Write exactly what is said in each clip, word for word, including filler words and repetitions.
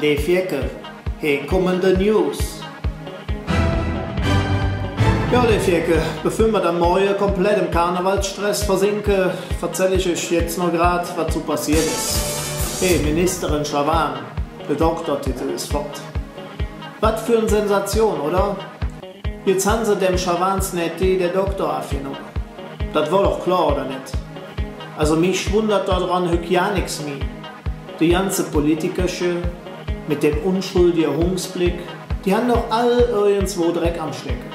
Leef Jecke, he kumme de News. Jo, leef Jecke, bevör mer dann morge komplett em Karnevalsstress versinke, verzäll ich üch jetz noch grad, wat su passeet es. He, Ministerin Schavan, der Doktortitel es fott. Wat för en Sensation, oder? Jetz han se dem Schavans Netti der Doktor avgenomme. Dat wor doch klor, oder nit? Also mich wundert do dran hügg gar nix mih. Die ganze Politikerche met dem unschuldige Hungsbleck, die han doch all irgendswo Dreck am Stecke.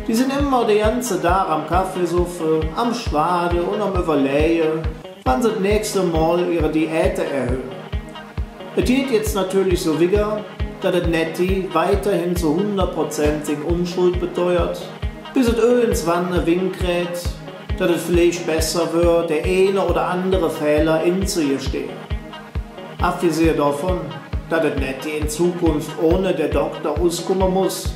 Die sin immer der ganze Dag am Kaffeesuffe, am Schwade un am Üvverläge, wann se et nächste Mol ehre Diäte erhöhe. Et geiht jetz natörlich su wigger, dat et Netti weiterhin zo hundert Prozent sing Unschuld beteuert, bes et irgendswann ene Wink kritt, dat et villeich besser wör, der eine oder andere Fähler inzegestehe. Avgesehe dovun, dat et Netti en Zukunf ohne der Doktor uskumme muss,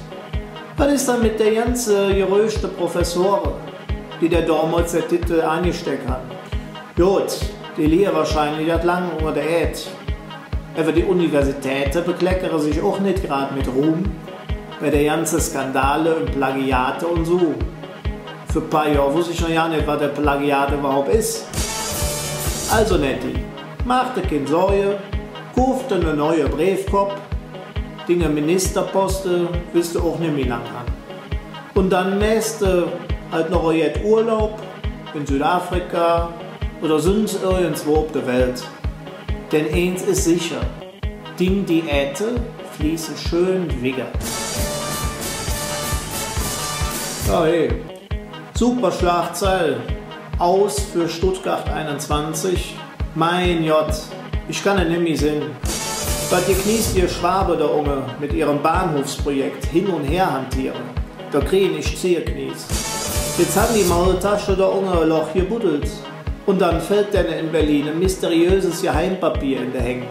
wat es dann met der ganze geröschte Professore, die der domols der Titel angesteck han? God, die lige wahrscheinlich ald lang unger der Ääd. Ävver die Universitäte bekleckere sich och nit grad met Ruhm, bei der ganze Skandale un Plagiate un su. Vör paar Johr woss ich noch gar nit, wat e Plagiat üvverhaup es. Also, Netti, maach der kein Sorge, kuuf der ene neue Breefkopp, dinge Ministerposte wells de och nit mih lang han. Un dann mähs de halt noch jet Urlaub en Südafrika oder söns irgendswo op der Welt. Denn eins es secher, ding Diäte fließe schön wigger. Jo, he. Super Schlagzeil. Aus für Stuttgart einundzwanzig. Mein Godd, ich kann et nimmi sinn. Wat die kniestige Schwabe do unge met ehrem Bahnhofsprojekt hin un her hantiere, do kriegen ich Zierknies. Jetz han die Maultasche do unge e Loch gebuddelt. Un dann fällt denne en Berlin e mysteriöses Geheimpapier en de Häng.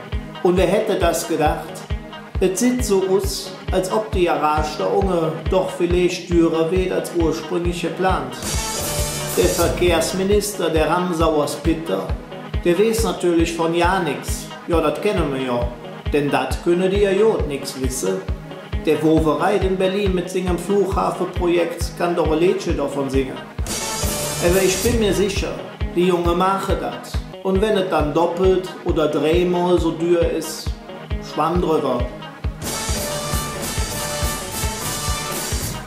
Un wer hätte das gedacht? Et sitt su us, als ob die Garage do unge doch villeich dürer weed als ursprünglich geplant. Der Verkehrsminister, der Ramsauers Pitter, der weeß natörlich vun gar nix. Jo, dat kenne mer jo. Denn dat künne die jo god nix wesse. Der Wowereit en Berlin met singem Flughafeprojekt kann doch e Leedche dovun singe. Ävver ich ben mer secher, die Junge maache dat. Un wann et dann doppelt oder dreimol su dür es, Schwamm drüvver.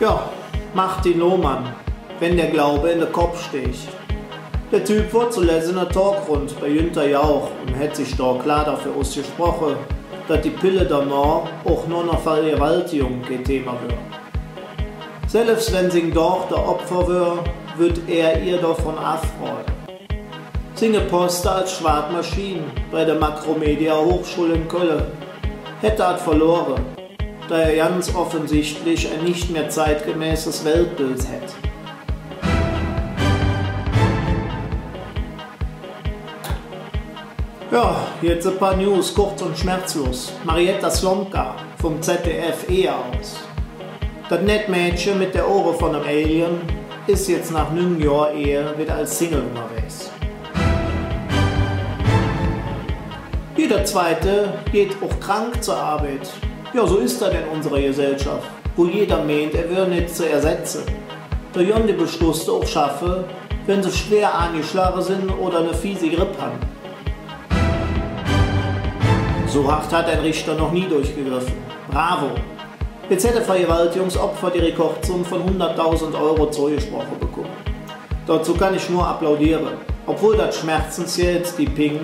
Jo, Martin Lohmann, wenn der Glaube in de Kopp stich. Der Typ wor zoletz en der Talkrund bei Günther Jauch un hät sich do klor doför usgesproche, dat die Pille donoh och noh ner Vergewaltigung kei Thema wör. Selvs wenn sing Doochter Opfer wör, wöödt hä ehr dovun avrode. Singe Poste als Schwaadmaschin bei der Macromedia Hochschule en Kölle hät hä ald verlore, do hä ganz offensichtlich e nicht mih zeidgemäßes Weltbild hät. Jo, jetz e paar News, kurz un schmerzlos. Marietta Slomka vum Z D F Ehe aus. Dat nett Mädche met de Ohre vun enem Alien es jetz noh nüng Johr Ehe widder als Single ungerwägs. Jeder Zweite geiht och krank zor Arbeid. Jo, su es dat en unserer Gesellschaff, wo jeder meint, hä wör nit ze ersetze. Do gonn de Bestusste och schaffe, wenn se schwer aangeschlage sin oder en fiese Gripp han. Su hadd hät ene Richter noch nie durchgegriffe. Bravo! Jetz hät e Vergewaltigungsopfer die Rekordsumm vun hunderttausend Euro zogesproche bekumme. Dozo kann ich nor applaudiere, obwohl dat Schmerzensgeld die Ping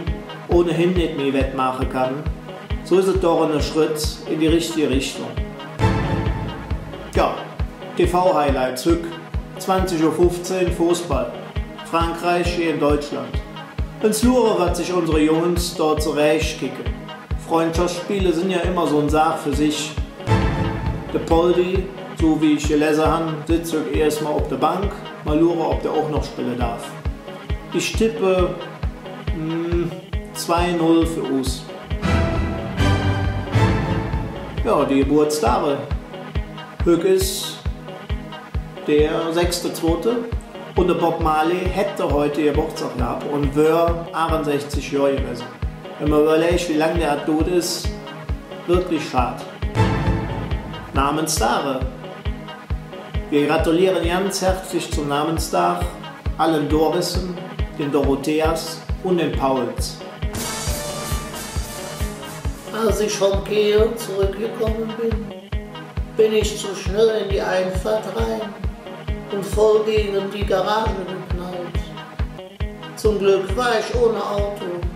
ohnehin nit mih wettmaache kann. Su es et doch ene Schredd en die richtige Richtung. Jo, T V-Highlights hügg. Zwanzig Uhr fuffzehn, Foßball. Frankreich gäge Deutschland. Ens luure, wat sich unsere Junge do zorächkicke. Fründschaftsspille sin jo immer su en Saach för sich. De Poldi, su wie ich gelese han, sitz hügg eesch ens op der Bank. Mol luure, ov dä och noch spille darf. Ich tippe, hm, zwei null för us. Jo, die Geburtstage. Hügg es der sechste zweite. Un der Bob Marley hätt hügg Gebootsdag gehatt un wör achunsechzig Johr gewäse. Wann mer üvverläht, wie lang dä ald dud es, wirklich schad. Namensdage. Wir gratulieren ganz herzlich zum Namensdag allen Dorisse, den Dorotheas und den Pauls. Als ich vom Kiel zurückgekommen bin, bin ich zu schnell in die Einfahrt rein und voll gegen die Garage geknallt. Zum Glück war ich ohne Auto